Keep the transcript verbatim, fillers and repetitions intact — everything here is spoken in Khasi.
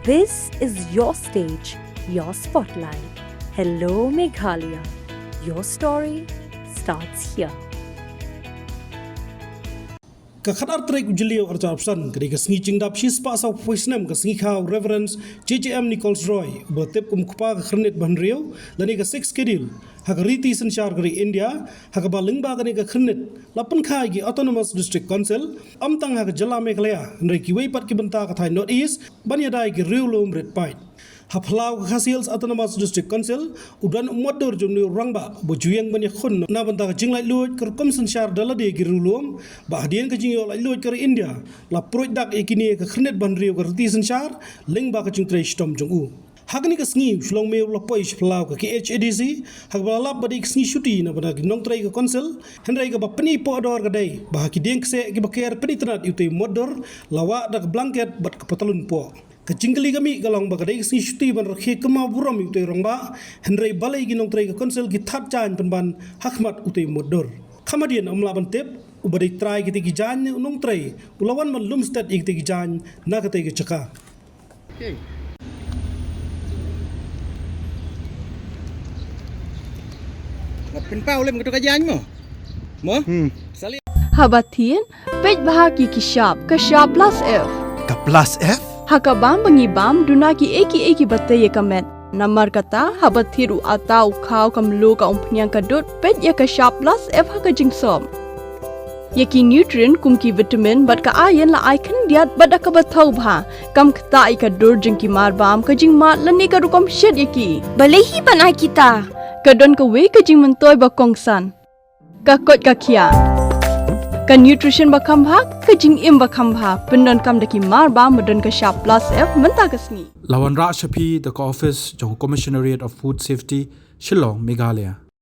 This is your stage, your spotlight. Hello, Meghalaya. Your story starts here. Ka khatar tarik u Jylliew arhajar arphew san, ka dei ka sngi jingdap shispah sawphew snem ka sngi khaw Reverend J J M Nichols Roy, uba tip kum u kpa ka khyrnit ba hynriew, lane ka Sixth Schedule, ha ka riti synshar ka ri India, ha kaba lyngba kane ka khyrnit la pynkha ïa ki Autonomous District Council, ym tang ha ka jylla Meghalaya, hynrei kiwei pat ki bynta ka thaiñ North East, ban ïada ïa ki riewlum rit paid. Ha phyllaw ka Khasi Hills Autonomous District Council, u don u motdur jong une u rangbah uba ju ïeng ban ïakhun na bynta ka jinglaitluid ka rukom synshar da lade ki riewlum, bad hadien ka jingïoh laitluid ka ri India, la pruid dak ïa kine ka khyrnit ba hynriew ka riti synshar lyngba ka jingtrei shitom jong u. Ha kane ka sngi u Shillong Mayor u la poi sha phyllaw ka K H A D C, ha kaba la lap ba dei ka sngi shuti na bynta ki nongtrei ka Council, hynrei kaba pyni poh dor ka dei ba ha ki dieng kseh kiba ker pynitynnad ïa utei u motdur, la wah da ka blanket bad ka patlun poh. Ka jingkylli ka mih ka long ba ka dei ka sngi shuti ban rakhe kynmaw burom ïa utei u rangbah, hynrei balei ki nongtrei ka Council ki thad jaiñ pynban ha khmat utei u motdur. Kham hadien ym lah ban tip uba dei trai kitei ki jaiñ ne u nongtrei u la wan ban lum stet ïa kitei ki jaiñ na katei ka jaka. Pynpaw lem ka tu ka jaiñ mo. Mo? Hmm. Sali. Haba thied, peit bha ki ki shap, ka shap plus F. Ka plus F? Ha ka bam ba ngi bam, duna kiei kiei kiba tei ïa ka met. Namar kata, haba thied u atta, u khaw, ka mluh, ka umphniang, ka dud, peit ïa ka shap plus F ha ka jingsop. Ïa ki nutrient kum ki vitamin bad ka iron la ai khyndiat bad da kaba thaw bha. Kam ktah ïa ka dur jong ki marbam, ka jingmad lane ka rukom shet ïa ki. Balei hi ban ai kita? Ka don kawei ka jingmyntoi ba kongsan. Ka koit ka khiah. Ka nutrition ba kham bha, ka jingim ba kham bha. Pyndonkam da ki marbam ba don ka shap plus F mynta ka sngi. La wanrah sha phi da ka office jong Commissionerate of Food Safety, Shillong, Meghalaya.